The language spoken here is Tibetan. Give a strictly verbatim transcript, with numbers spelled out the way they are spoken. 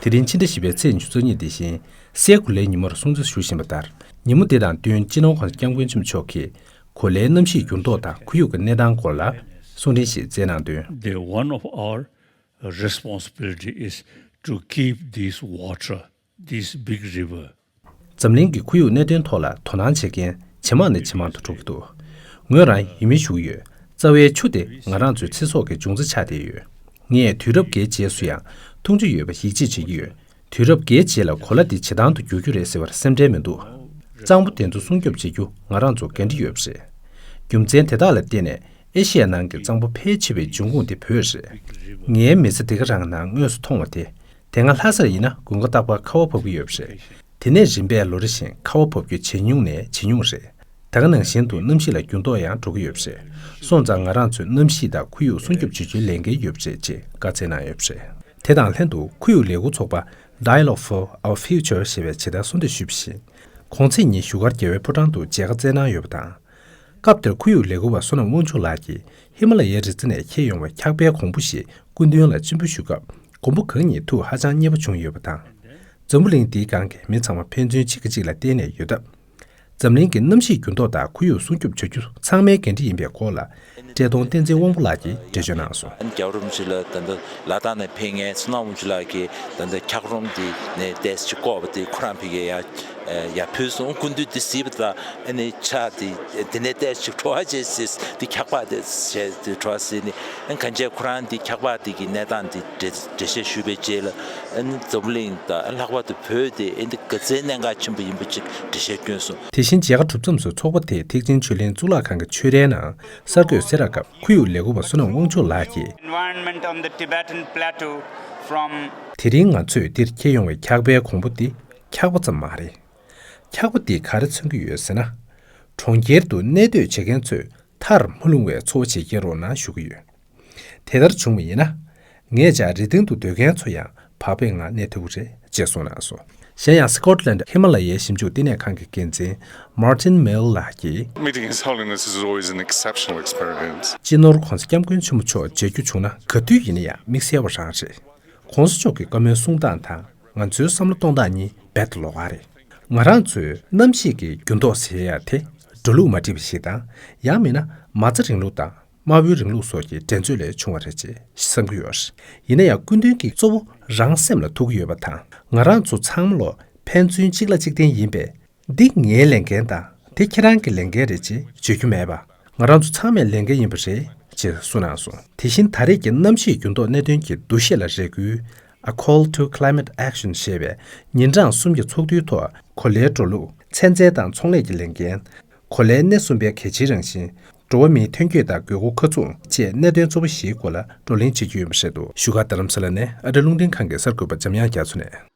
དེ་རིང་ཕྱི་ཟླ་བཞི་པའི་ཚེས་ཉི་ཤུ་རྩ་གཉིས་འདི་བཞིན་སའི་གོ་ལའི་ཉིན་མོར་སྲུང་བརྩི་ཞུ་བཞིན་པ་ལྟར། ཉིན་མོ་འདི་དང་བསྟུན་སྤྱི་ནོར་༧གོང་ས་༧སྐྱབས་མགོན་ཆེན་པོ་མཆོག་གིས་གོ་ལའི་གནམ་གཤིས་འགྱུར་ལྡོག་དང་ཁོར་ཡུག་གི་གནས་སྟངས་སྐོར་ལ་གསུང་འཕྲིན་ཞིག་བསྩལ་གནང་དོན། The one of our responsibility is to keep this water, this big river. འཛམ་གླིང་གི་ཁོར་ཡུག་གནད་དོན་ཐོག་ལ་དོ་སྣང་བྱེད་མཁན་ཇེ་མང་ནས་ཇེ་མང་དུ་འགྲོ་གི་འདུག་ངོས་རང་ཡིད་སྨོན་ཞུ་གི་ཡོད། རྩ་བའི་ཆུ་དེ་ང་རང་ཚོའི་ཚེ་སྲོག་གི་འབྱུང་རྩ་ཆགས་བསྡད་ཡོད། ངས་དུས་རབས་འགའི་རྗེས་སུ་ཡང་འཐུང་ཆུ་ཡོད་པ་ཡིད་ཆེས་བྱེད་ཀྱི་ཡོད། དུས་རབས་འགའི་རྗེས་ལ་གོ་ལ་འདི་བྱེ་ཐང་དུ་འགྱུར་རྒྱུ་རེད་ཟེར་བར་སེམས་ཁྲལ་མི་འདུག་གཙང་པོ་དེ་ཚོ་སྲུང་སྐྱོབ་བྱེད་རྒྱུ་ང་རང་ཚོ་འགན་འཁྲི་ཡོད་པ་རེད། རྒྱུ་མཚན་དེ་དག་ལ་བརྟེན་ནས་ཨེ་ཤི་ཡ་ནང་གི་གཙང་པོ་ཕལ་ཆེ་བའི་འབྱུང་ཁུངས་དེ་བོད་རེད། ངའི་མི་ཚེ་དེ་ག་རང་ནང་དངོས་སུ་མཐོང་བ་དེ། དེ་སྔ་ལྷ་སར་ཡིན་ན་དགུན་ཁ་རྟག་པར་ཁ་བ་བབས་ཀྱི་ཡོད་པ་རེད། དེ་ནས་རིམ་པས་ལོ་རེ་བཞིན་ཁ་བ་བབས་རྒྱུ་ཇེ་ཉུང་ནས་ཇེ་ཉུང་རེད། ད་ག་ནང་བཞིན་དུ་གནམ་གཤིས་ལ་འགྱུར་ལྡོག་ཡང་འགྲོ་གི་ཡོད་པ་རེད། སོང་ཙང་ང་རང་ཚོས་གནམ་གཤིས་དང་ཁོར་ཡུག་སྲུང་སྐྱོབ་བྱེད་རྒྱུའི་ལས་འགན་ཡོད་པ་རེད་ཅེས་བཀའ་སྩལ་གནང་ཡོད་པ་རེད། དེ་དང་ལྷན་དུ་ཁོར་ཡུག་ལས་འགུལ་ཚོགས་པ་Dialogue for Our Future ཞེས་པའི་ཇི་ལྟར་གསོལ་འདེབས་ཞུས་པ་བཞིན། གོང་ཚེས་ཉིན་བཞུགས་སྒར་རྒྱལ་བའི་ཕོ་བྲང་དུ་མཇལ་ཁ་བསྩལ་གནང་ཡོད་པ་དང་། སྐབས་དེར་ཁོར་ཡུག་ལས་འགུལ་བ་བསོད་ནམས་དབང་ཕྱུག་ལགས་ཀྱིས་ཧི་མ་ལ་ཡའི་རི་རྩེ་ནས་འཁྱེར་ཡོང་བའི་འཁྱག་པའི་གོང་བུ་ཞིག་སྐུ་མདུན་ལ་སྤྱན་འབུལ་ཞུ་སྐབས་མགོན་པོ་གང་ཉིད་ཐུགས་ཧ་ཅང་མཉེས་པོ་བྱུང་ཡོད་པ་དང་། འཛམ་བུ་གླིང་འདིའི་སྒང་གི་མི་ཚང་མ་ཕན་ཚུན་གཅིག་གིས་གཅིག་ལ་བརྟེན་ནས་ཡོད་སྟབས། འཛམ་གླིང་གི་གནམ་གཤིས་འགྱུར་ལྡོག་དང་ཁོར་ཡུག་སྲུང་སྐྱོབ་བྱ་རྒྱུ་ཚང་མའི་འགན་འཁྲི་ཡིན་པའི་སྐོར་ལ། བཀྲས་མཐོང་བསྟན་འཛིན་དབང་པོ་ལགས་ཀྱིས་འགྲེལ་བརྗོད་གནང་སོང་། ཨ་ནི་རྒྱལ་བ་རིན་པོ་ཆེ་ལ་ད་ལྟ་ལ་དྭགས་ནས་ཕེབས་མཁན་བསོད་ནམས་དབང་ཕྱུག་ལགས་ཀྱིས་ད་ལྟ་འཁྱགས་རོམ་འདི་ནས་ཏོག་ཙམ་ཅིག་བཀོག་པ་དེ་ཁོ་རང་ཕ་གིར་ཡར་ཡར་ཕུལ་སོང་། སྐུ་མདུན་དེ་གཟིགས་པ་དང་ཨ་ནི་ཕྱག་དེ་དེ་ནས་ཏོག་ཙམ་ཅིག་བྲོ་བ་བྱས་ཟེར། དེ་འཁྱག་པ་དེ་བྱས་དེ་བྲོ་བ་ཟེར་ནས། ཨ་ནི་གང་ཅི་ཁོ་རང་དེ་འཁྱག་པ་དེ་གི་གནས་སྟངས་དེ་འགྲེལ་འགྲེལ་བཤད་ཞུས་པའི་རྗེས་ལ། ཨ་ནི་འཛམ་བུ་གླིང་དང་ལྷག་པར་དུ་བོད་དེ་ཨ་ནི་ག་ཚོད་གནད་འགག་ཆེན་པོ་ཡིན་པ་ཅིག་འགྲེལ་བཤད་བསྐྱོན་སོང་། དེ་བཞིན་མཇལ་ཁ་གྲུབ་མཚམས་སུ་ཚོགས་པ་དེས་ཐེག་ཆེན་ཆོས་གླིང་གཙུག་ལག་ཁང་གི་ཆོས་རའི་ནང་གསར་འགོད་གསལ་བསྒྲགས་སྐབས་ཁོར་ཡུག་ལས་འགུལ་བ་བསོད་ནམས་དབང་ཕྱུག་ལགས་ཀྱིས། Environment on the Tibetan plateau from། དེ་རིང་ང་ཚོས་འདིར་འཁྱེར་ཡོང་བའི་འཁྱག་པའི་གོང་བུ་འདི་འཁྱག་པ་ཙམ་མ་རེད། འཁྱག་པ་འདིས་ག་རེ་མཚོན་གྱི་ཡོད་ཟེར་ན། གྲོང་ཁྱེར་དུ་གནས་སྡོད་བྱེད་མཁན་ཚོས་མཐར་མ་ལྷུང་བའི་འཚོ་བ་བྱེད་ཀྱིན་རོགས་གནང་ཞུ་གི་ཡོད། དེ་ལྟར་བྱུང་བ་ཡིན་ན། ངེད་ཅག་རི་སྟེང་དུ་སྡོད་མཁན་ཚོ་ཡང་བག་ཕེབས་ངང་གནས་ཐུབ་ཀྱི་རེད་ཅེས་གསུངས་གནང་སོང་། གཞན་ཡང་སི་ཀོཊ་ལན་ཧི་མ་ལ་ཡའི་ཞིབ་འཇུག་བསྟི་གནས་ཁང་གི་འགན་འཛིན་Martin Mill ལགས་ཀྱིས། Meeting His Holiness is always an exceptional experience. སྤྱི་ནོར་༧གོང་ས་༧སྐྱབས་མགོན་ཆེན་པོ་མཆོག་མཇལ་རྒྱུ་བྱུང་ན་ག་དུས་ཡིན་ན་ཡང་དམིགས་བསལ་བ་རང་རེད། ༧གོང་ས་མཆོག་གི་བཀའ་མོལ་གསུང་སྟངས་དང་ང་ཚོའི་བསམ་བློ་གཏོང་སྟངས་གཉིས་རྦད་དེ་ལོགས་ཀ་རེད། ང་རང་ཚོས་གནམ་གཤིས་ཀྱི་འགྱུར་ལྡོག་ཟེར་ཡ་དེ་འགྲོ་ལུགས་མ་འགྲིག་པ་ཞིག་དང་། ཡང་མིན་ན་མ་རྩ་རིང་ལུགས་དང་། དམར་པོའི་རིང་ལུགས་སོགས་ཀྱི་འགྲན་རྩོད་ལས་བྱུང་བ་རེད་ཅེས་བསམ་གྱི་ཡོད། ཡིན་ན་ཡང་སྐུ་མདུན་གྱིས་གཙོ་བོ་རང་སེམས་ལ་ཐུག་གི་ཡོད་པ་དང་། ང་རང་ཚོ་ཚང་མ་ལོ་ཕན་ཚུན་གཅིག་ལ་གཅིག་བརྟེན་ཡིན་པས། འདི་ངའི་ལས་འགན་དང་དེ་ཁྱེད་རང་གི་ལས་འགན་རེད་ཅེས་བརྗོད་རྒྱུ་མེད་པ། ང་རང་ཚོ་ཚང་མའི་ལས་འགན་ཡིན་པ་རེད་ཅེས་གསུངས་གནང་སོང་། དེ་བཞིན་ད་རེས་ཀྱི་གནམ་གཤིས་འགྱུར་ལྡོག་གནད་དོན་གྱི་འདུ་ཤེས་ལ་རེ་སྐུལ། A Call to Climate Action ཞེས་པའི་ཉིན་གྲངས་གསུམ་གྱི་ཚོགས་འདུའི་ཐོག་གོ་ལའི་འགྲོ་ལུགས། ཚན་རྩལ་དང་ཚོང་ལས་ཀྱི་ལས་འགན། གོ་ལའི་སྣེ་གསུམ་པའི་གལ་ཆེའི་རང་བཞིན། འགྲོ་བ་མིའི་ཐོན་སྐྱེད་དང་དགོས་མཁོ་ཁ་མཚུངས་བཅས་གནད་དོན་གཙོ་བོ་བཞིའི་སྐོར་ལ་བགྲོ་གླེང་བྱེད་ཀྱི་ཡོད་པ་རེད་འདུག་བཞུགས་སྒར་རྡ་རམ་ས་ལ་ནས་ཨ་རི་རླུང་འཕྲིན་ཁང་གི་གསར་འགོད་པ་འཇམ་དབྱངས་རྒྱ་མཚོ་ནས།